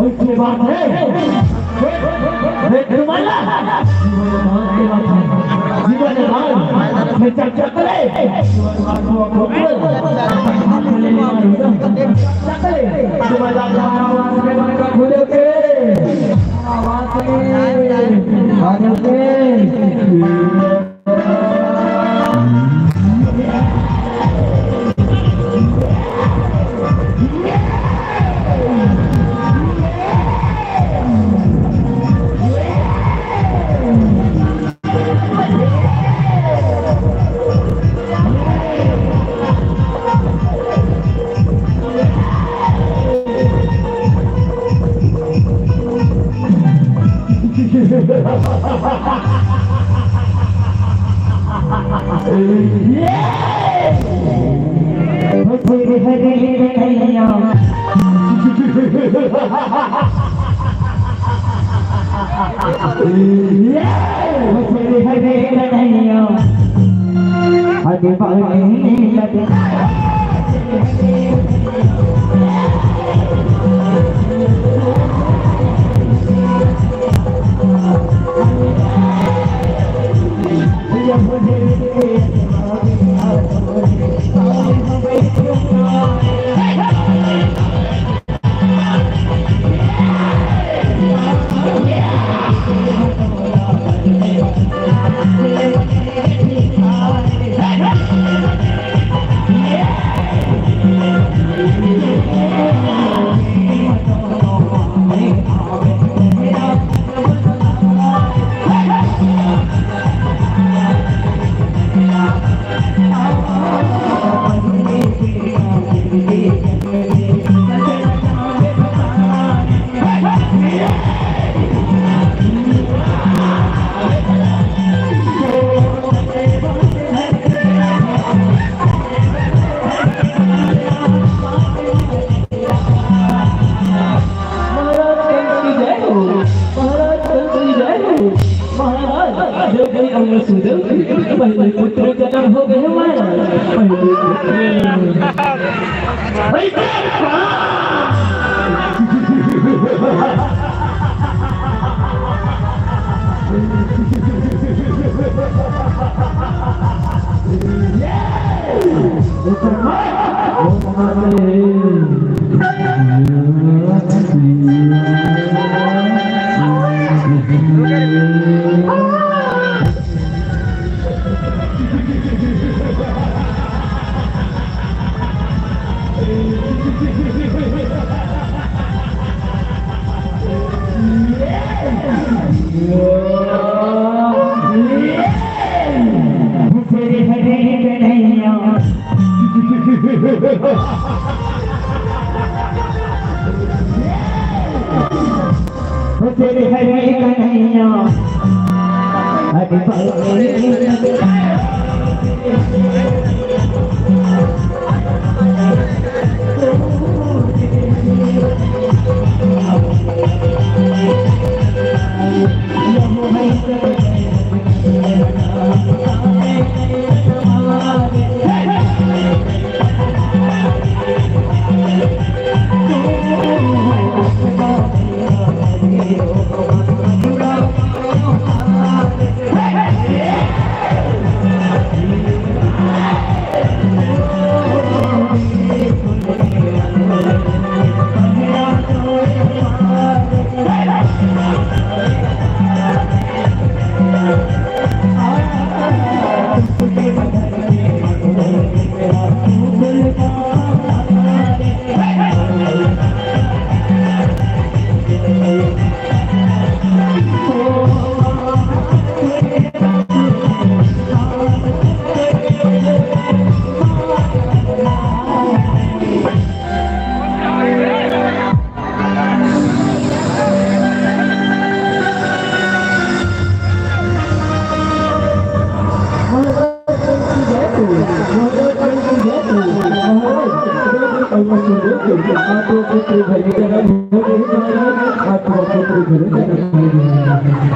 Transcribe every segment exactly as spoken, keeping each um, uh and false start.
ऐसे बात है। देख तुम्हारा। जीवन राम, मैं चक चक ले। चक ले। तुम्हारा आवाज के। आवाज के। महाराज कंस की जय हो, महाराज कंस की जय हो। महाराज, जब भी हम सुधर, पहले पुत्र जन्म हो गए महाराज, पहले पुत्र।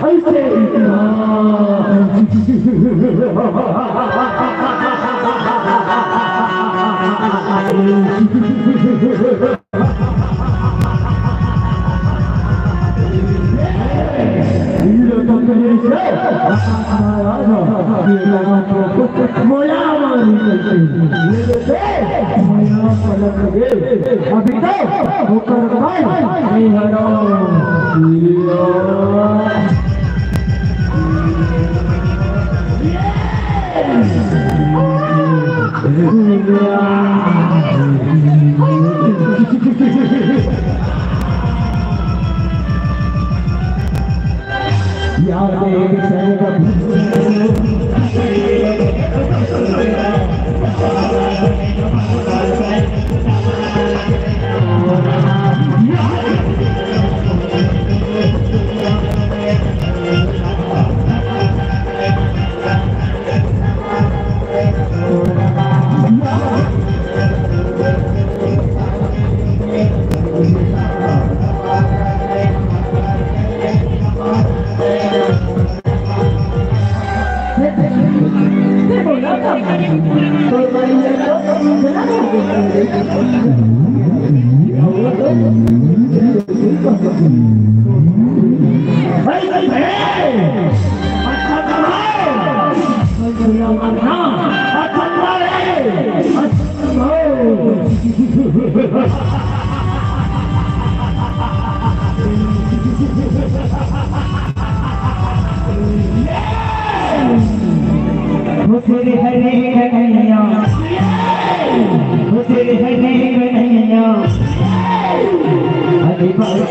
ऐसे इतना अभी तो ओकर भाई नहीं हराम। यार, मैं एक सैनिक हो तेरे हरे कन्हैया, हो तेरे हरे कन्हैया। अरे बाबा।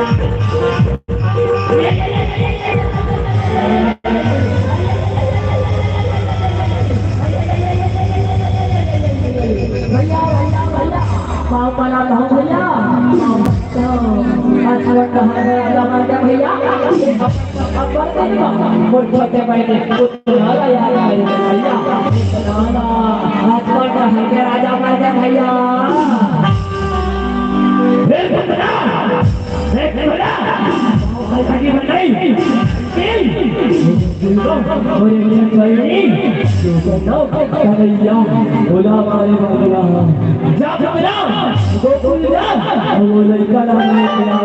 भैया, भैया, भैया, पाँव पड़ा था भैया। अच्छा, कहाँ गया राजा भैया? मोर छोटे भाई ने उतना ला यार भैया, उतना ला। आज पर तो हल्के राजा मार दे भैया। हे भगवान, हे भगवान, हल्का की बनाई। और ये भाई, तो कन्हैया, भोला बाबा रे बाबा। जा भगवान, गोकुल जा। वो लइका ला नहीं मिला।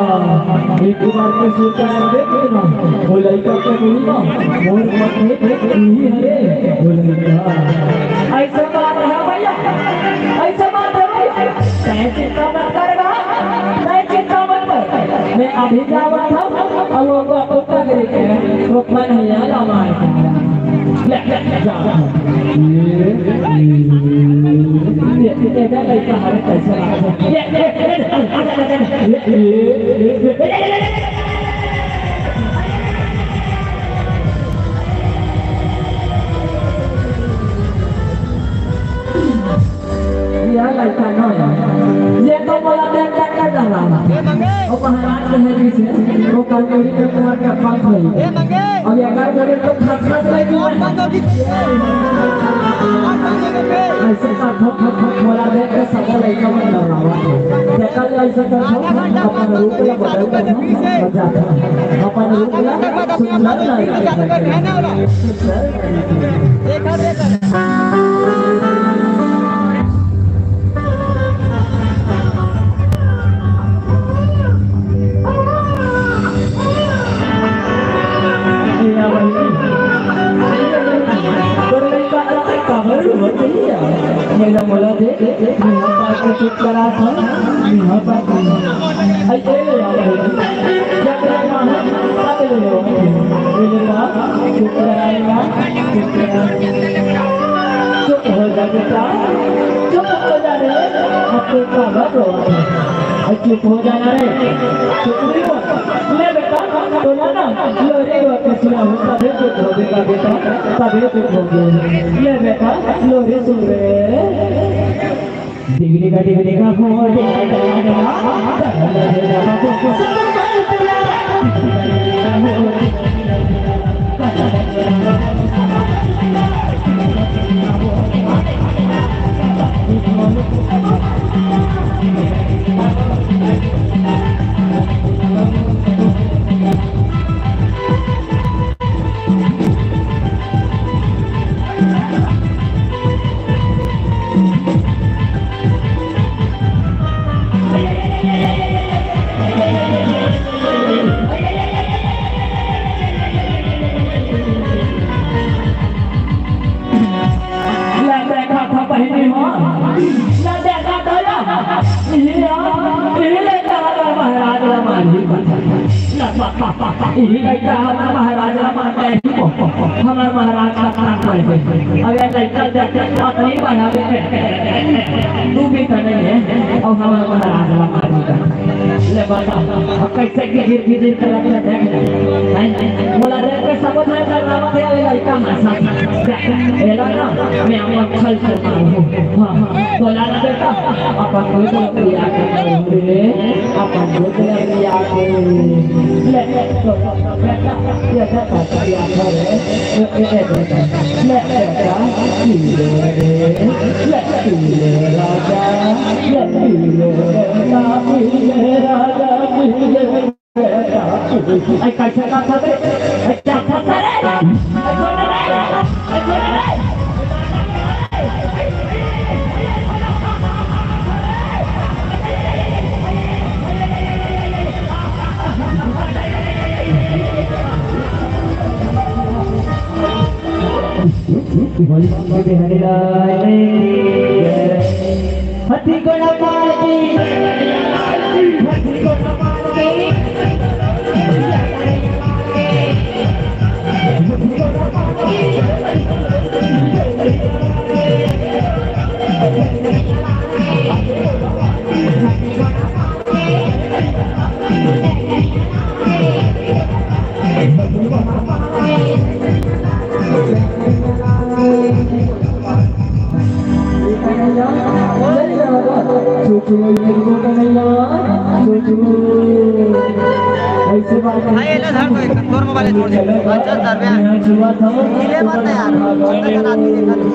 एक बार के सोचा कर देख लेना। वो लइका के मिलना। मोर पत्नी यही है। वो लइका। ऐसा बात है भैया, ऐसा बात है भैया। तैं चिंता मत कर बा, तैं चिंता मत कर। मैं अभी जावत हूँ, अब वो, वो, वो पकड़ के, वो कन्हैया ला मार के। ले, ले, जा। ये, ये, ये, ये, ये, ये, ये, ये, ये, ये, ये, ये, ये, ये, ये, ये, ये, ये, ये लइका ना है। ये तो मोला देख देख के डरा। ओ महाराज। मेरी में कुमार के फल खाई। ए, नंगे। अब ये अगर बोले तो खस खस लगी। अइसे का ठोक ठोक ठोक बोला दे के सब लइका मन डरावा थे। देखा जाए अइसे कर ठोक अपन रूप ला बदल के हम हो जाता है। अपन रूप ला सुंदर लड़का। देखा, देखा। ए, या भाई। तोर लइका काबर रोवत हे? मोला, मोला दे, दे, दे, मोला पास के चुप करा था, मोला पास के। आई, ए, ले आ भाई। जब तक माँ है, तब ले लो। ये ले बा, चुप करा, चुप करा। चुप हो जा बेटा, चुप हो जा रे। अब तो काबर रोवत हे? आई, चुप हो जा ना रे, चुप नहीं हो। ले बेटा, तोला ना लोरी गा के सुनाहूँ, तभे चुप होबे गा बेटा, तभे चुप होबे। ले बेटा, लोरी सुन रे। डिगडिगा डिगडिगा हो, डिगडिगा डिगडिगा। ला देखा था बहिनी हो, ला देखा था या, इही आ, इही ले कहा ला महाराज ला मारी। ला पा, पा, पा, पा, इही ले कहा ला महाराज ला मार दे। हमार महाराज का काम करे। अबे लइका देख के अतनी बढ़ा दे। तू भी तो नहीं है, और हमार महाराज ला मारी। ले बता, अब कैसे गिर गिर करत हे देख। हैं? मोला देख के समझ में कर रहा है, ये लइका हंसा। एला ना, मैं अपन छल से मारूं। हाँ, हाँ। बोला ना बेटा, अपन दूध पिया के, अपन दूध पिया के। ले, तो बेटा, ये बेटा, ये बेटा, ले बेटा, पी ले रे, ले पी ले राजा, ले पी ले बेटा, पी ले राजा, पी ले। ए, कैसे का था बे? ए, क्या था रे? ए, कौन है रे? ए, कौन है रे? बोल, बोल, बिहारी लाल की जय। हाथी घोड़ा मार के, हाथी घोड़ा मार के। भाई, ये ले धर दो एक, तोर मोबाइल छोड़ दे। अच्छा, धर बे। ये ले मत यार, अंदर का नाती देखा नहीं।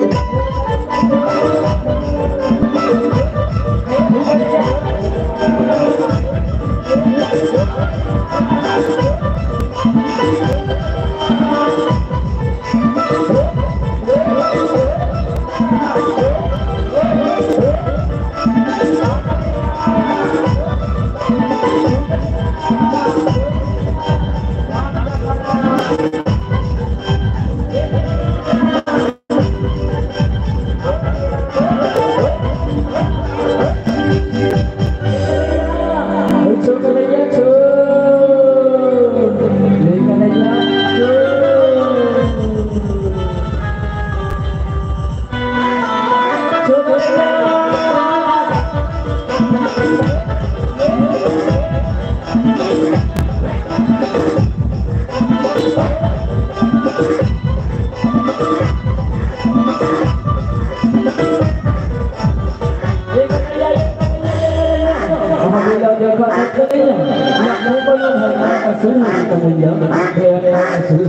कमैया, हे अनमोल असुर,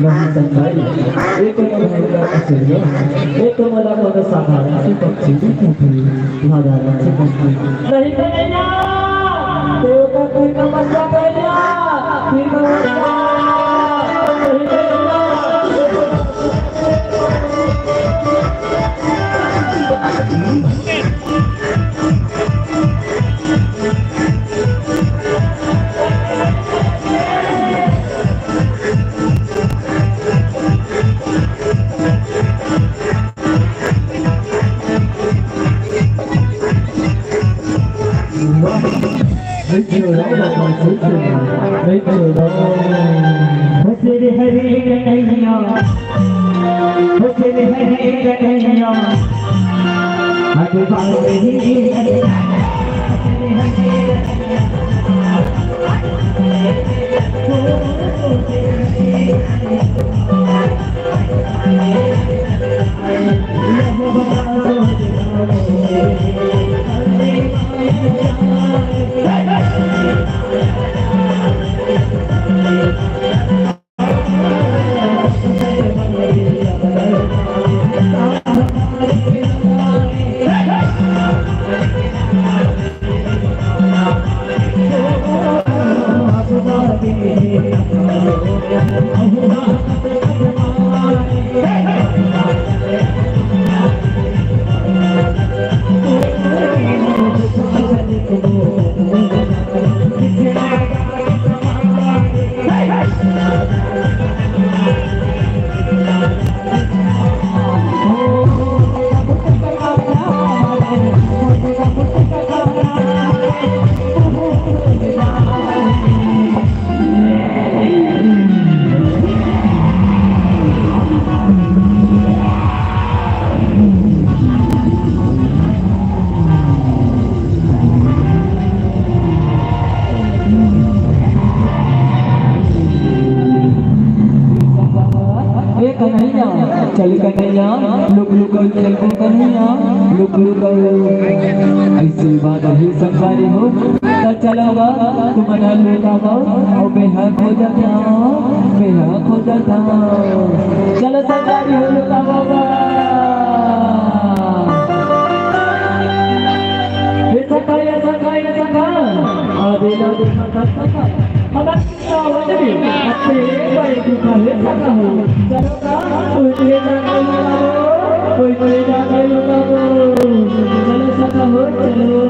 नहीं संताई, एक न भयंकर असुर, एक मला मन साधारण से पक्षी, साधारण से पक्षी। नहीं कन्हैया, देवता की तपस्या कन्हैया, की तपस्या, नहीं कन्हैया। ए कन्हैया, चल कन्हैया, लुक लुक अउ खेलबो कन्हैया, लुक लुक अउ। अइसे बात हे संगवारी हो, त चलो गा, तुमन ह लुकावव, अउ मैं ह खोजत हंव, मैं ह खोजत हंव। चलो संगवारी हो, लुकावव गा। ए सखा, ए सखा, ए सखा, आ बेला देखा, सखा, सखा। हमर सावन में अत्ते बड़े दुख हे सखा हो। चलो का, कोई के जाने लुकावो, कोई के जाने लुकावो। चलो सखा हो, चलो।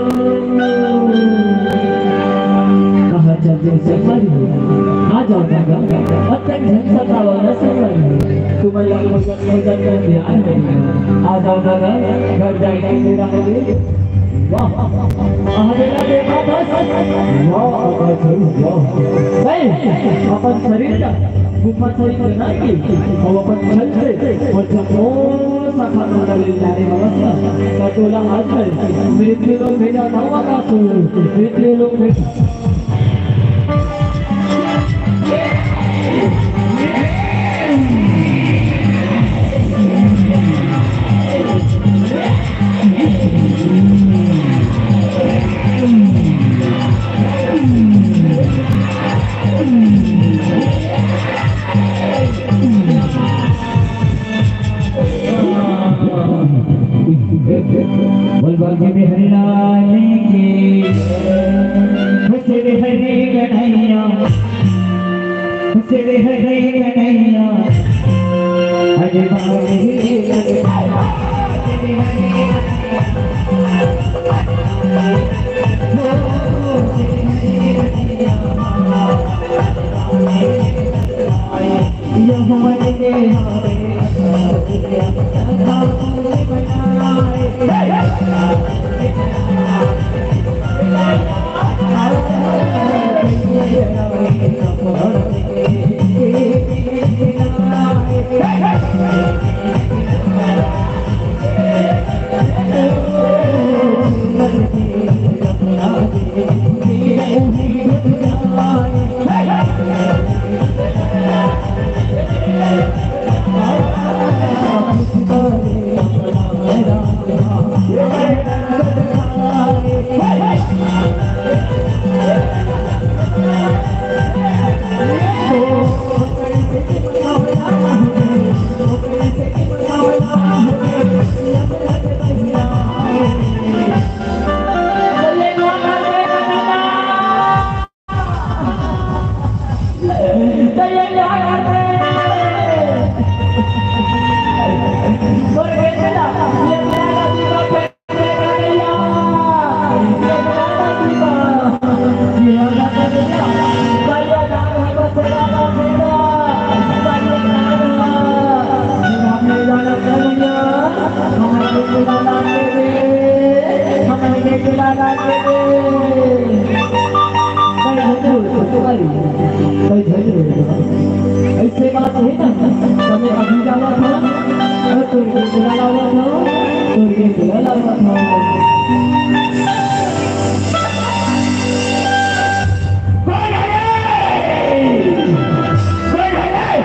कहाँ चलते संगवारी हो? आ जाओ दादा, अत्ते झन सतावव ना संगवारी हो। तुमन ला खोजत खोजत कर ध्यान नहीं। आ जाओ दादा, घर जाए के बेरा होगे। वाह, अहबेला देखा बस। वाह, वाह, वाह। नहीं, अपन शरीर ला गुफा सही बना के अउ अपन छल से अउ जब ओ सखा नंदा ले जाने वाला था, तो टोला आज में मित्र लोग भेजा था, वाला तो मित्र लोग भेजा। बोल बांके बिहारी लाल की, खुश रे हरे कन्हैया, खुश रे हरे कन्हैया, हरे बाबा रे। बात हे ना, त मैं अभी जावत हँव, अउ तोर के बुला लावत हँव, तोर के बुला लावत हँव। कोई नहीं! कोई नहीं!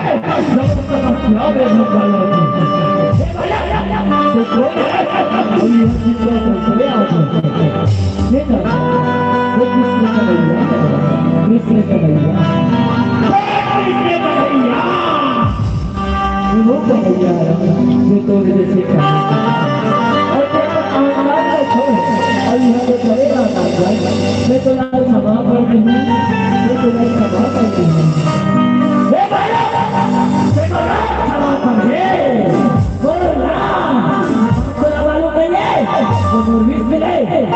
क्या बे भगवान? तो कोई नहीं! अभी हम चित्रा को चले आ जाओ। ये ना, वो कृष्ण कन्हैया, कृष्ण कन्हैया। कृष्ण कन्हैया। वो कन्हैया, जो तोरे जैसे कन्हैया। अउ तेरा आंगन को छोड़, अउ यहाँ पे चले आ जाओ। मैं तो लाल क्षमा कर दूँ, मैं तो लाल क्षमा कर दूँ। हे भाई, मैं तो लाल क्षमा कर दे। बोल ना। तोला मालूम नइ हे, वो नॉनवेज मिले,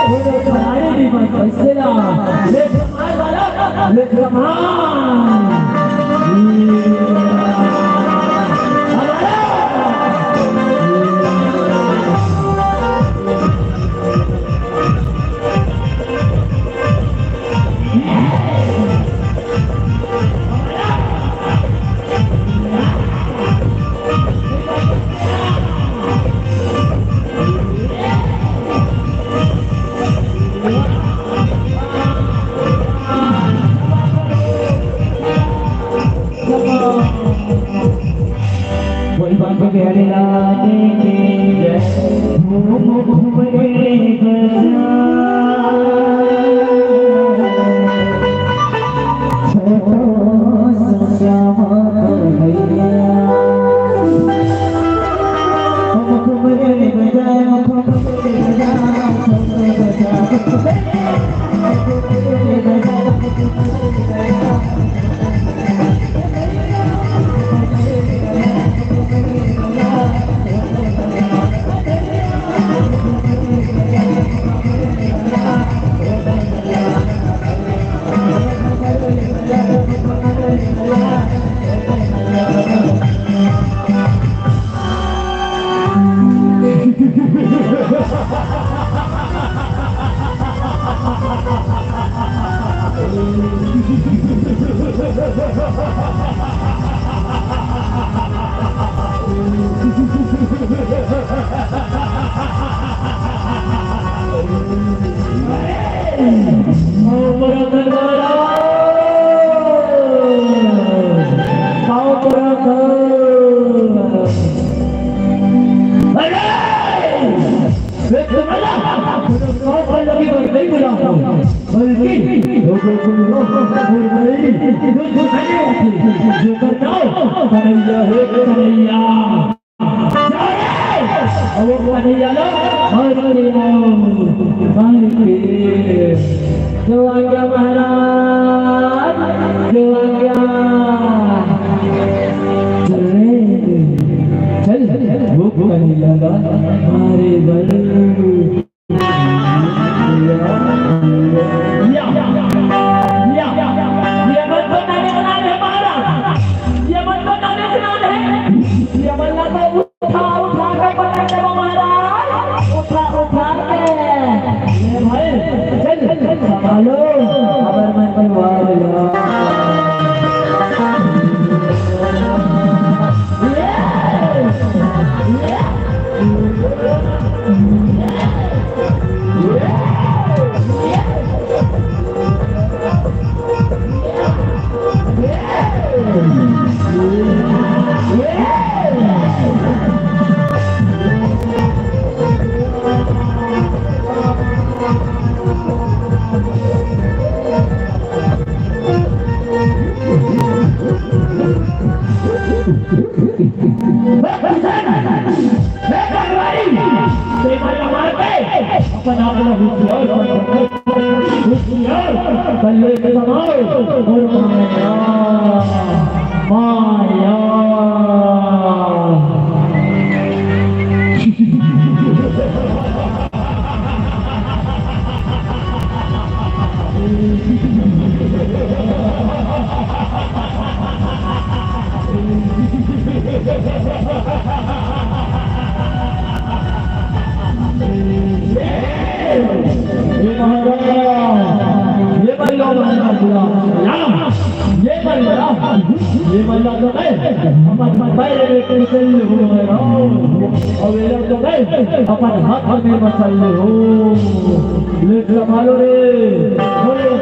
वो तो खाए भी मत, कैसे ना? ले कमाल वाला, ले कमाल। बोल बाबा बिहारी लाल की जय। घूम घूम रे गजा, छोटो सा श्याम कन्हैया। घूम घूम रे गजा, घूम घूम रे गजा, घूम घूम रे गजा। कन्हैया हे कन्हैया। अब वो कन्हैया ला मार के आओ, मार के। जो आ गया महाराज, जो आ गया। चल रे, चल, वो कन्हैया ला मारे बर। या, या, या, ये मन को ना देखना है महाराज, ये मन को ना देखना है, ये मन ना तो उठा, उठा के पटक दे महाराज, उठा, उठा के। ये भाई, चल, चल, संभालो, हमारे मन परिवार यार। अपन आप ला होशियार बन, होशियार बन ले समाओ और माया, माया। ये महिला तो गए, अपन पैर में कुचल हो गए हो, और ये लोग तो गए, अपन हाथ में मसल हो। ले संभालो रे, बोलो।